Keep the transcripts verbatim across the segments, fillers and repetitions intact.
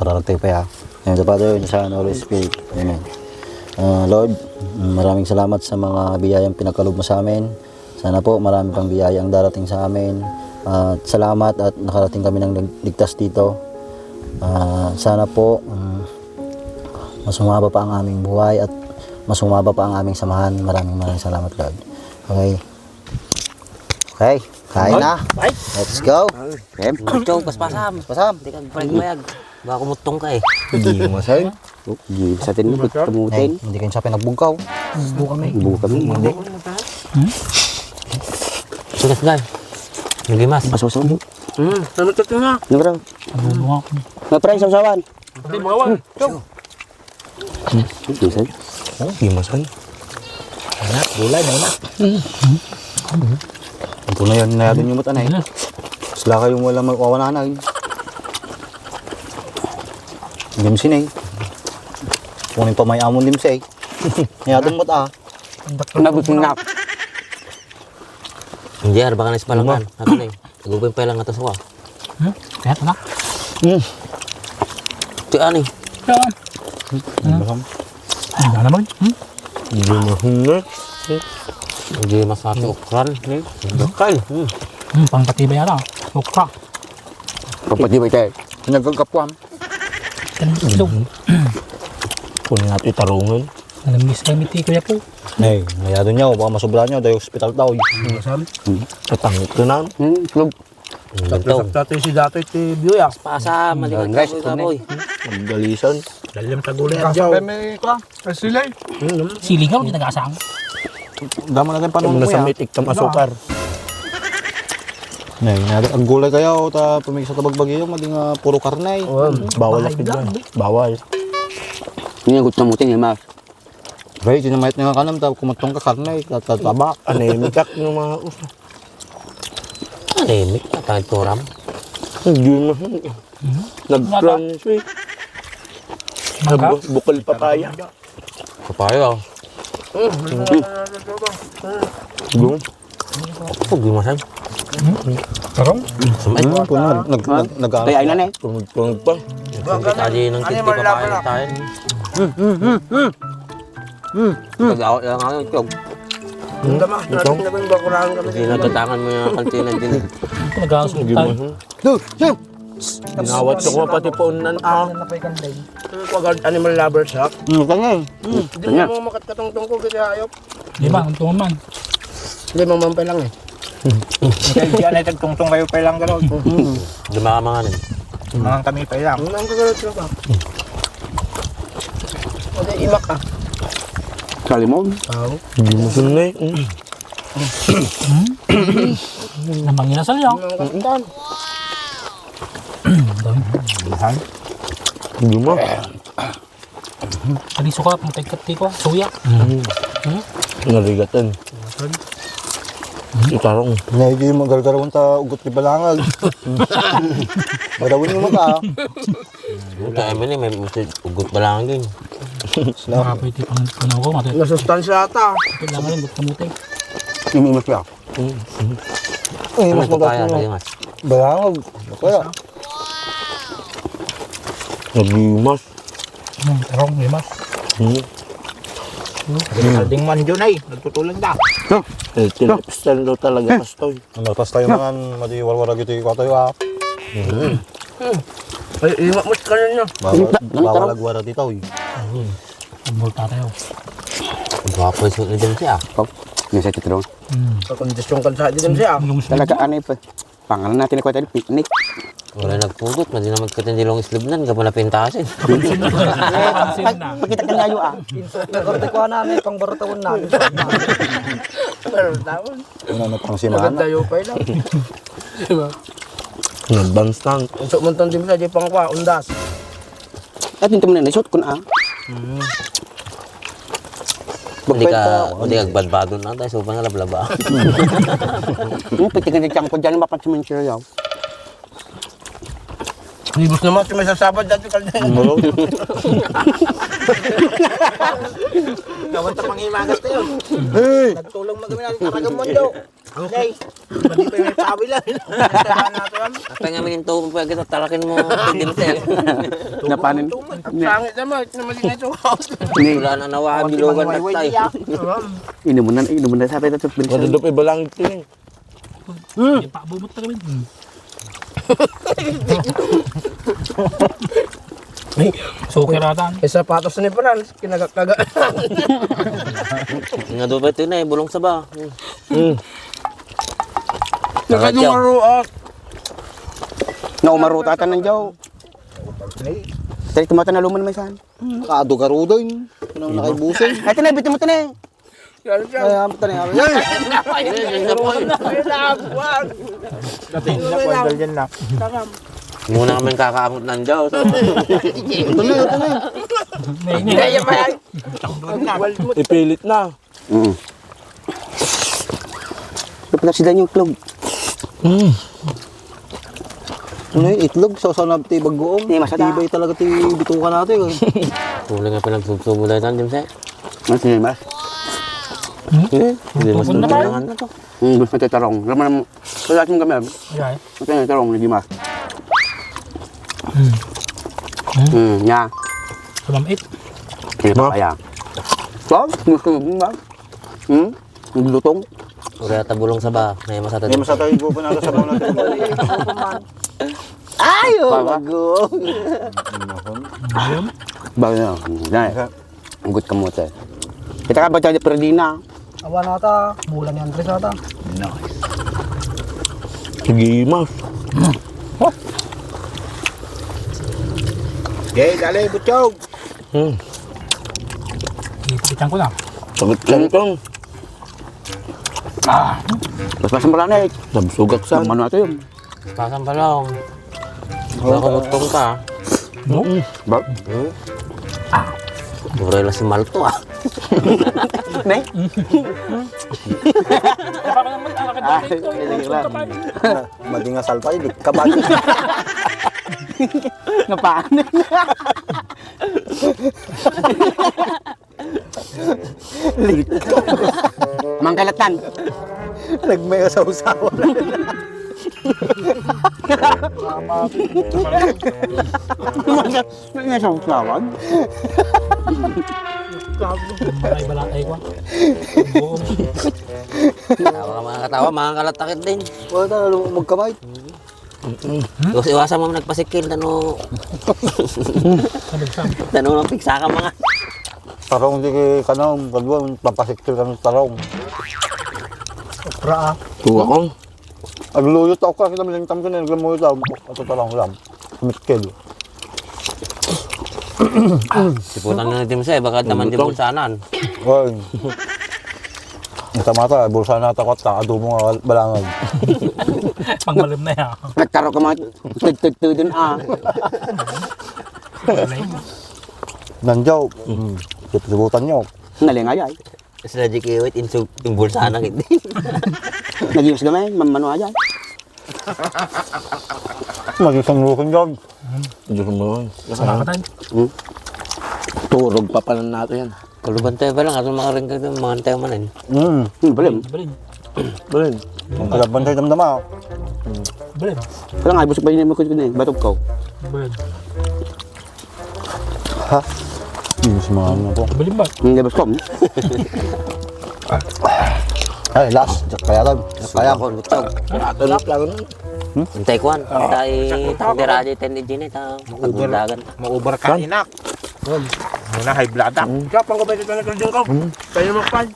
Parang tayo pa ya. In the name of the Father, and the Son, and the Holy Spirit. Amen. Ah, Lord, maraming salamat sa mga biyayang pinagkaloob mo sa amin. Sana po marami pang biyaya ang darating sa amin. At salamat at nakarating kami ng lig-, ligtas dito. Ah, sana po, mm, mas humaba pa ang aming buhay at mas humaba pa ang aming samahan. Maraming maraming salamat, Lord. Okay. Okay, kain na. Ay. Let's go. Ikaw, paspasam. Paspasam. Di ka bayag-bayag. Baka kumutong ka eh. Hindi mo, sir. Hindi, sa atin, Hindi mo, sir. Tumutin. Ay, hindi kayo sa pinagbugkaw. Buka kami. Buka kami, hindi. Sugas, guys. Hindi mas. Mas masarap. Hmm, sarap ito nga. Ano, bro? Ano, buka ko? May price, sawsawan. Hindi, bawal. Ito. Bisan? Oh, di masan. Anak, gulay na ina. Ito na yan, na yun yung mata na eh. Sila kayong wala magkawananay. Dimsi na eh. Kung yung pamay amon dimsi eh. Yadong mata ah. Nagusin na. Hindi, arba ka na sa palangan. Ano na eh? Agupin pa lang atas ko ah. Hmm? Kaya tala? Hmm. Ti ani? Kaya. Hmm. Ano naman? Hmm? Hindi mahingit. Hindi masati okran. Eh. Bakal. Hmm. Hmm, pangpatibay yata. Okra. Pangpatibay tayo. Nagkagkapuan. Kanang itlog. Kunin natin itarungan. Alam ni Sammy ti kuya po. Nay, nayado niya, baka masubra niya, dahil hospital daw. Masam? Katangit ko na. Hmm, itlog. Sakto-sakto si datoy ti biyo ya. Pasa, malikat Ang rice, ka, ito na boy. Maggalisan. Dalim tagulay Kaso ang pa may kwa, ay sili. Sili ka, hindi tagasang. Dama na tayong Ano panunong na sa ya. Mitik kam asukar. Nay, nada ang gulay kayo, ta pumigsa ta bagbagi yung, madi nga puro karne. Oo. Bawal Bahay na lang. Bawal. Hindi na gusto mo, tingin, Mas. Bay, kinamait nga kanam, ta kumatong ka karne, tatataba. Anemic ak ng mga uso. Anemic, tatay turam. Hindi na. Nag-crunch eh. Mangga? Nag-, bukal papaya. Papaya. Yung. Pag lumasan. Tarong? Sumait. Hmm, puno. Nag-, nag-, nag-, Kaya ay na, eh. Tunog-tunog pa. Sumait ka di ng Animal titi, lover papain ako. Tayo. Hmm, hmm, hmm, hmm. Hmm, hmm. Pag-awat lang ako, itlog. Ang dama, Ito? Traffic na ba yung bakurahan kami? Hindi nagkatangan mo yung kantina din eh. Nag-aasuktan. Duh, duh. Ginawat ko pati po unan, ah. Ano pa yung kandeng? Ano po agad animal lovers, ha? Hmm, kanya eh. Hmm. Hindi Kanya. Mo makatkatungtong ko, kasi hayop. Di ba? Ang tungan man. Hindi, mamampay lang eh. Kaya diyan ay tagtungtong kayo pa lang gano'n. Hmm. Di ba mga rin? Mga kami pa lang. Ang gano'n sila ba? Kasi imak ah. Kalimon? Oo. Hindi mo sunay. Mm. Namang inasal yan. Ang kalitan. Mahal. Hindi mo. Tadi suka, pang tagkat ti ko, suya. Mm. Hmm? Narigatan. Itarong. Nga, hindi magargarawan ta ugot ti balangag. Marawin mo maka. Buta, ay, mani, may ugot balangag yun. Sila. Mga pwede pang, ano ko, mati. Nasustansya ata. Kailangan yung buta mo, te. Yung imas ka. Mm. Ay, mas Ano to kaya, maganda. Nalimas? Balangag. Kaya. Naglimas. Hmm, tarong, limas. Hmm. Kalding man dyan ay, nagtutulang da. Eh, tinapos tayo daw talaga, pastoy. Ano, tas tayo naman, madi warwarag ito yung kwatayo, ah. Hmm. Ay, imat mo sa kanan niya. Bawal, Ang ta-, ang bawal tarong. Agwara dito, eh. Ang multa tayo. Gwapo yung suot ni Dempsey, ah. Oh, yung sa titrong. Hmm. Pakondisyon kan sa di Dempsey, ah. Yung Talaga, ano, eh, pa-, pangalan natin na kwatayo, picnic. Wala nagpugot, madi na magkatindi long sleeve nan, gapa na pintasin. Pansin na. Pakita ka layo, ah. Nagkarte ko na, may pangbarutawon na. Pero tawon. Ano na pang simana? Nagdayo pa yun. Diba? Nag-advance tank. Ang sumunton din sa di pang kwa, undas. At dito mo na naisot kun ah. Mm. Hindi ka, Magkwenta ako. Hindi ka badbadon na tayo, so pangalablaba. Yung pagtigan ni Tiangko dyan, mapansin mo yung siriyaw. Libos naman, may sasabad dati ka dyan. Kawan ta panghimagas tayo. Hey! Nagtulong magkami natin, talagang mundo. Okay. Pati pa may pawi lang. Ito ba nato yan? Apa nga mininto ko pa kita talakin mo, Jimsel. Napanin. Sangit naman, ito naman yung ito. Ni. Wala na nawa, bilugan na tayo. Inom mo na, inom mo na, sabi na, Jimsel. Madudop, iba lang ito eh. Hmm. Yung pakbubot na kami. Hmm. Ay, suki ratan. Ay, sapatos ni Franz, kinagakaga. Nga doon ba ito na eh, bulong sa ba? Hmm. Nakadungaruak. Naumaruta ata ng jaw. Tari, tumata na luman may saan. Kado garudo yun. Anong nakaibusin? Ay, tinay, bitin mo, tinay. Ay, ang tanay, ang Dati na, pagdal yan na. Muna kami kakaamot ng Diyos. Ito na, ito na. Ipilit na. Mm. Dapat na sila yung itlog. Mm. Ano yung itlog? Sa sanab ti bagoong. Di, masada. Tibay talaga ti bituka natin, eh. Muna nga pinagsusubo na ito, Jimsel. Mas ni mas. Hmm? Eh, hindi mas Tutubo na tayo. Tutubo na to. Hmm, mas matitarong. Alam mo naman, wala akong gamit. Ay, ay. Mas matitarong, hindi mas. Hmm. Hmm, nya. Sumamit. Hindi pa kaya. So, gusto mo ba? Hmm? Naglutong? Uri ata bulong sa ba? May masata. May masata yung gupo na sa mga. Ay, oh, bago. Ayun. Bago na. Dahil. Ang gut kamote. Kita ka ba tayo, Ferdina? Awa na ata, bulan ni Andres ata. Nice. Sige, mas. Okay, dali, butchog. Hmm. Ipitan ko na. Sagot lang ito. Ah. Mas masang pala na eh. Nabsugak sa. Ang mano ito yun. Pasang palaw. Wala ko magtong ka. No? Ba? Hmm? Ah. Mura lang si Malto, ah. Ne? Ay, hindi lang. Maging asal pa, hindi ka ba? Napaanin. Mangkalatan. Nagmay sawsawan. Nagmay sawsawan. Ay, balatay ko. Tawa ka, mga katawa, mga kalatakit din. Wala na, magkamay. Mm-mm. Iwas-iwasan mo nagpasikil, tano. Tano nang piksa ka mga. Tarong di kay kanang kadwa, papasikil kanang tarong. Okra, ah. Tuwa ko. Agluyot ako, kita miling tam kini, aglamuyot ako. Ato tarong lang. Mitkil. Siputan na natin siya, eh, baka naman di bulsanan. Oy. Ang tamata, bulsa na takot ta, adobo nga balangan. Pangmalim na yan. Nagtaro ka mga tagtagtagin, ah. Nandiyaw. Mm. Sibutan niyo. Nalingay ay. Sila di kiwit, insug-, imbulsa na kit. Nagiyos gamay, mamano aja. Maging sanlukan dyan. Diyos mo. Salamat tayo. Hmm? Turog pa pala nato yan. Kaluban tayo ba lang? Atong makaringkag ng mga tayo manan. Hmm. Hmm, balim. Balim. Balim. Ang kalabantay damdama. Balim. Parang ay, busog pa yun yung makikita eh. Batog ka. Balim. Ha? Hindi si mga ano po. Balim ba? Hindi, basta. Ay, last. Kaya lang. Kaya. Ako, lutog. Ato na, plano na. Hmm? Antay kuan. Antay, antay radyo, ten, Jeanette, ha? Mauber. Kagundagan. Mauber ka, inak. Muna, high blood, ah. Hmm. Siya, pang gabay ka na kalding ka. Hmm. Tayo magpan.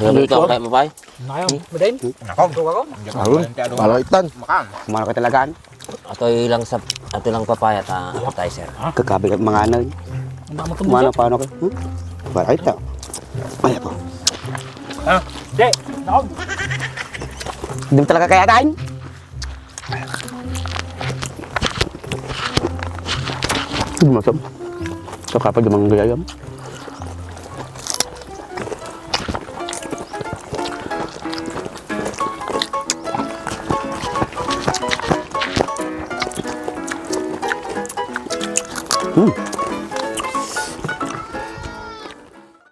Ano ito? Kaya mo, pay? Nakaw. Madain? Nakaw. Ito ako. Ayun. Pala itan. Makan. Kumara ka talaga, ano? Ato lang sa, ato lang papaya ta, appetizer. Kakabi ka mga ano. Ang dami kong Mano, paano ka? Hmm? Wala ito. Ay, ako. Ah, di. Nakaw. Di mo talaga kaya, Tan? Hindi masam. Sa kapag naman gayam. Hmm.